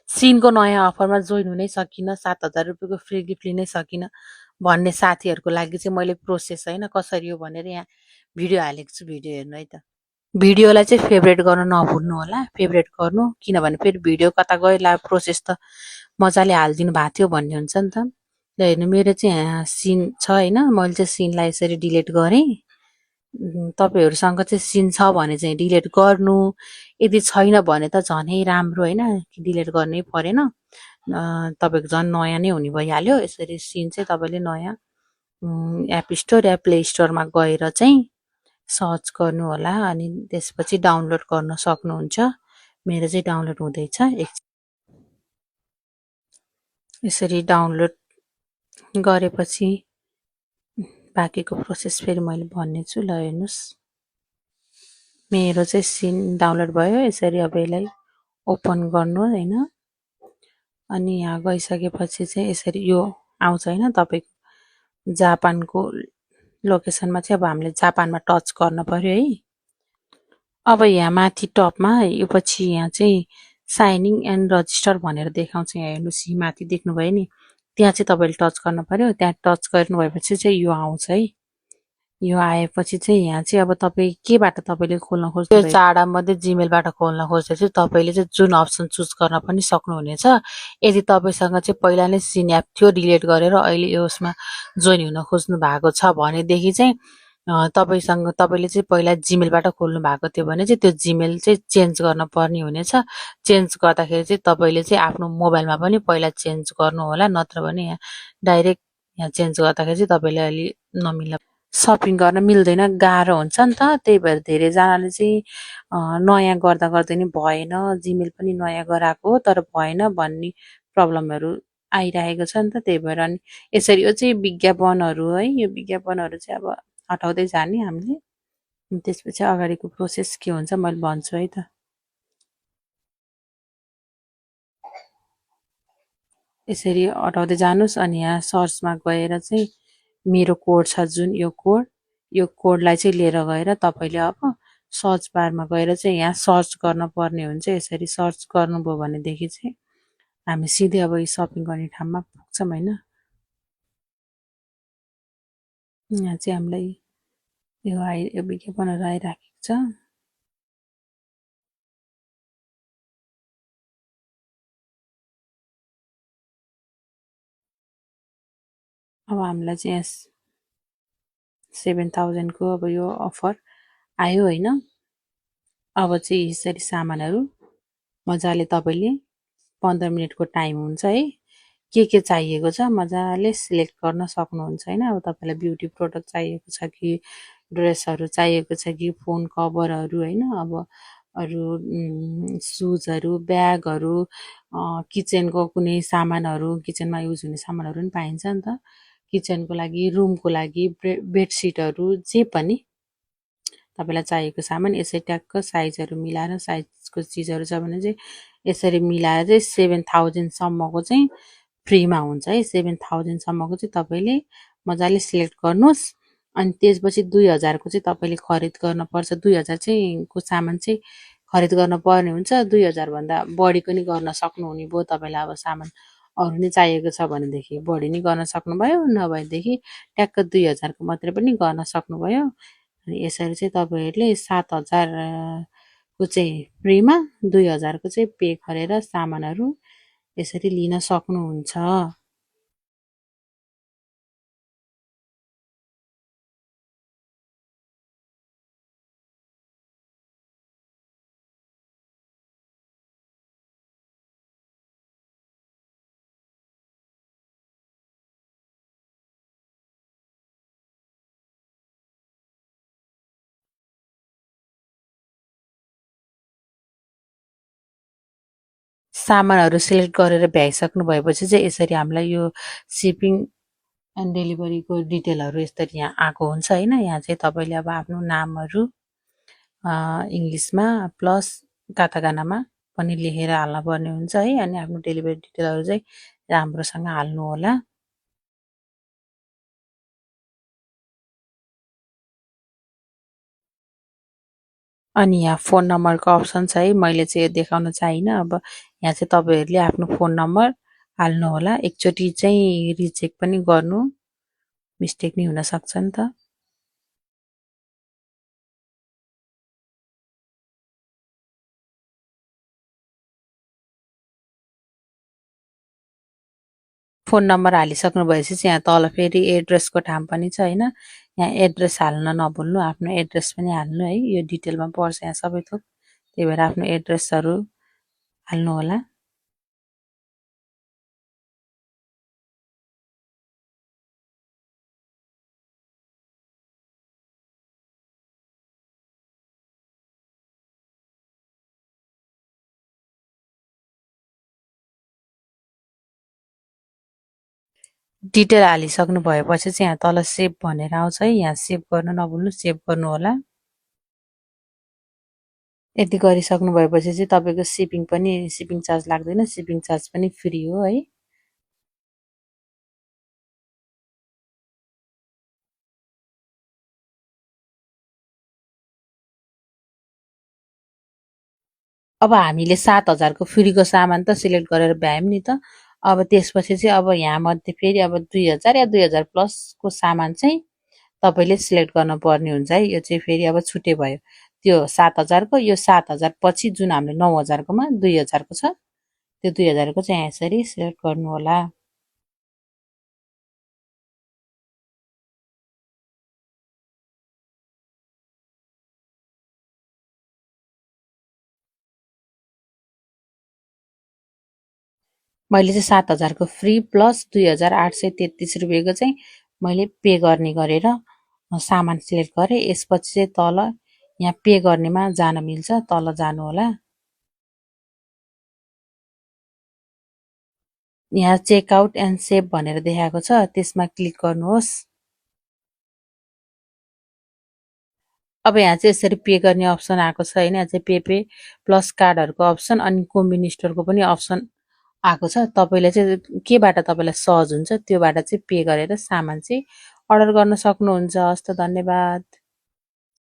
सिनको नयाँ अफरमा जोइन हुनै सकिनँ, 7,000 रुपियाँको फ्री गिफ्ट लिनै सकिनँ भन्ने साथीहरूको लागि चाहिँ मैले प्रोसेस होइन कसरी हो भनेर यहाँ भिडियो हालेको छु। भिडियो हेर्नु है त। भिडियोलाई चाहिँ फेभरेट गर्न नभुल्नु होला, फेभरेट गर्नु, किनभने फेरि भिडियो कता गयो ला प्रोसेस त मजाले हालिदिनु भएको थियो भन्ने हुन्छ नि त। ल हेर्नु मेरो चाहिँ यहाँ सिन छ होइन, मैले चाहिँ सिनलाई यसरी डिलिट गरेँ। तपाईँहरूसँग चाहिँ सिन छ भने चाहिँ डिलिट गर्नु, यदि छैन भने त झनै राम्रो होइन, डिलिट गर्नै परेन। तपाईँको झन् नयाँ नै हुने भइहाल्यो। यसरी सिन चाहिँ तपाईँले नयाँ एप स्टोर या प्ले स्टोरमा गएर चाहिँ सर्च गर्नु होला अनि त्यसपछि डाउनलोड गर्न सक्नुहुन्छ। मेरो चाहिँ डाउनलोड हुँदैछ। यसरी डाउनलोड गरेपछि बाँकीको प्रोसेस फेरि मैले भन्नेछु। ल हेर्नुहोस्, मेरो चाहिँ सिन डाउनलोड भयो। यसरी अब यसलाई ओपन गर्नु होइन, अनि यहाँ गइसकेपछि चाहिँ यसरी यो आउँछ होइन, तपाईँको जापानको लोकेसनमा चाहिँ अब हामीले जापानमा टच गर्न पर्यो है। अब यहाँ माथि टपमा यो पछि यहाँ चाहिँ साइनिङ एन्ड रजिस्टर भनेर देखाउँछ। यहाँ हेर्नुहोस्, माथि देख्नुभयो नि, त्यहाँ चाहिँ तपाईँले टच गर्नु पर्यो। त्यहाँ टच गर्नु भएपछि चाहिँ यो आउँछ है। यो आएपछि चाहिँ यहाँ चाहिँ अब तपाईँ केबाट तपाईँले खोल्न खोज्नु, त्यो चारवटामध्ये जिमेलबाट खोल्न खोज्दैछु। तपाईँले चाहिँ जुन अप्सन चुज गर्न पनि सक्नुहुनेछ। यदि तपाईँसँग चाहिँ पहिला नै सिन एप थियो, डिलिट गरेर अहिले यसमा जोइन हुन खोज्नु भएको छ भनेदेखि चाहिँ तपाईँले चाहिँ पहिला जिमेलबाट खोल्नु भएको थियो भने चाहिँ त्यो जिमेल चाहिँ चेन्ज गर्न पर्ने हुनेछ। चेन्ज गर्दाखेरि चाहिँ तपाईँले चाहिँ आफ्नो मोबाइलमा पनि पहिला चेन्ज गर्नु होला, नत्र भने यहाँ डाइरेक्ट यहाँ चेन्ज गर्दाखेरि चाहिँ तपाईँले अलि नमिल्ला, सपिङ गर्न मिल्दैन, गाह्रो हुन्छ नि त। त्यही भएर धेरैजनाले चाहिँ नयाँ गर्दा गर्दै नि भएन, जिमेल पनि नयाँ गराएको तर भएन भन्ने प्रब्लमहरू आइरहेको छ नि त। त्यही भएर अनि यसरी यो चाहिँ विज्ञापनहरू है, यो विज्ञापनहरू चाहिँ अब हटाउँदै जाने हामीले। त्यसपछि अगाडिको प्रोसेस के हुन्छ मैले भन्छु है त। यसरी हटाउँदै जानुहोस् अनि यहाँ सर्चमा गएर चाहिँ मेरो कोड छ जुन यो कोडलाई चाहिँ लिएर गएर तपाईँले अब सर्च बारमा गएर चाहिँ यहाँ सर्च गर्न पर्ने हुन्छ। यसरी सर्च गर्नुभयो भनेदेखि चाहिँ हामी सिधै अब यो सपिङ गर्ने ठाउँमा पुग्छौँ होइन। यहाँ चाहिँ हामीलाई यो विज्ञापनहरू आइराखेको छ। अब हामीलाई चाहिँ यहाँ 7,000 को अब यो अफर आयो होइन। अब चाहिँ यसरी सामानहरू मजाले तपाईँले 15 मिनटको टाइम हुन्छ है, के चाहिएको छ मजाले सिलेक्ट गर्न सक्नुहुन्छ होइन। अब तपाईँलाई ब्युटी प्रोडक्ट चाहिएको छ कि ड्रेसहरू चाहिएको छ कि फोन कभरहरू होइन, अब अरू सुजहरू, ब्यागहरू, किचनको कुनै सामानहरू, किचनमा युज हुने सामानहरू पनि पाइन्छ नि त। किचनको लागि, रुमको लागि, बेडसिटहरू, जे पनि तपाईँलाई चाहिएको सामान यसै ट्याक्क साइजहरू मिलाएर, साइजको चिजहरू छ भने चाहिँ यसरी मिलाएर चाहिँ 7,000 सम्मको चाहिँ फ्रीमा हुन्छ है। 7,000 सम्मको चाहिँ तपाईँले मजाले सिलेक्ट गर्नुहोस्। अनि त्यसपछि 2,000 को चाहिँ तपाईँले खरिद गर्नुपर्छ। 2,000 चाहिँ को सामान चाहिँ खरिद गर्न पर्ने हुन्छ। 2,000 भन्दा बढी पनि गर्न सक्नुहुने भयो। तपाईँलाई अब सामान अरू नै चाहिएको छ भनेदेखि बढी नै गर्न सक्नुभयो, नभएदेखि ट्याक्क 2,000 को मात्रै पनि गर्न सक्नुभयो। अनि यसरी चाहिँ तपाईँहरूले 7,000 को चाहिँ फ्रीमा, 2,000 को चाहिँ पे गरेर सामानहरू यसरी लिन सक्नुहुन्छ। सामानहरू सिलेक्ट गरेर भ्याइसक्नु भएपछि चाहिँ यसरी हामीलाई यो सिपिङ एन्ड डेलिभरीको डिटेलहरू यसरी यहाँ आएको हुन्छ होइन। यहाँ चाहिँ तपाईँले अब आफ्नो नामहरू इङ्ग्लिसमा प्लस काताकानामा पनि लेखेर हाल्नुपर्ने हुन्छ है। अनि आफ्नो डेलिभरी डिटेलहरू चाहिँ राम्रोसँग हाल्नु होला। अनि यहाँ फोन नम्बरको अप्सन छ है, मैले चाहिँ यो देखाउन चाहिनँ। अब यहाँ चाहिँ तपाईहरुले आफ्नो फोन नम्बर हाल्नु होला। एकचोटि चाहिँ रिचेक पनि गर्नु, मिस्टेक नि हुन सक्छ नि त। फोन नम्बर हालिसक्नु भएपछि चाहिँ यहाँ तल फेरि एड्रेसको ठाउँ पनि छ हैन। यहाँ एड्रेस हाल्न नभुल्नु, आफ्नो एड्रेस पनि हाल्नु है। यो डिटेलमा पर्छ यहाँ सबै थोक। त्यही भएर आफ्नो एड्रेसहरु हाल्नु होला। डिटेल हालिसक्नु भएपछि चाहिँ यहाँ तल सेभ भनेर आउँछ है। यहाँ सेभ गर्न नभुल्नु, सेभ गर्नु होला। यति गरिसक्नु भएपछि चाहिँ तपाईको शिपिङ चार्ज लाग्दैन, शिपिङ चार्ज पनि फ्री हो है। अब हामीले 7000 को फ्रीको सामान त सिलेक्ट गरेर भ्यायौं नि त। अब त्यसपछि चाहिँ अब यहाँ मध्ये फेरि अब 2000 या 2000 प्लस को सामान चाहिँ तपाईले सिलेक्ट गर्न पर्ने हुन्छ है। यो चाहिँ फेरि अब छुटे भयो। त्यो 7000 को, यो 7000 पछि जुन हामीले 9000 कोमा 2000 को छ, त्यो 2000 को चाहिँ यसरी सिलेक्ट गर्नु होला। मैले चाहिँ 7000 को फ्री प्लस 2833 रुपैयाँको चाहिँ मैले पे गर्ने गरेर सामान सिलेक्ट गरे। यसपछि चाहिँ तल यहाँ पे गर्नेमा जान मिल्छ, तल जानु होला। यहाँ चेक आउट एन्ड सेभ भनेर देखाएको छ, त्यसमा क्लिक गर्नुहोस्। अब यहाँ चाहिँ यसरी पे गर्ने अप्सन आएको छ हैन। यहाँ चाहिँ पे प्लस कार्डहरुको अप्सन अनि कम्बिनी स्टोरको पनि अप्सन आएको छ। तपाईले चाहिँ केबाट तपाईलाई सहज हुन्छ त्योबाट चाहिँ पे गरेर सामान चाहिँ अर्डर गर्न सक्नुहुन्छ। हस्त धन्यवाद।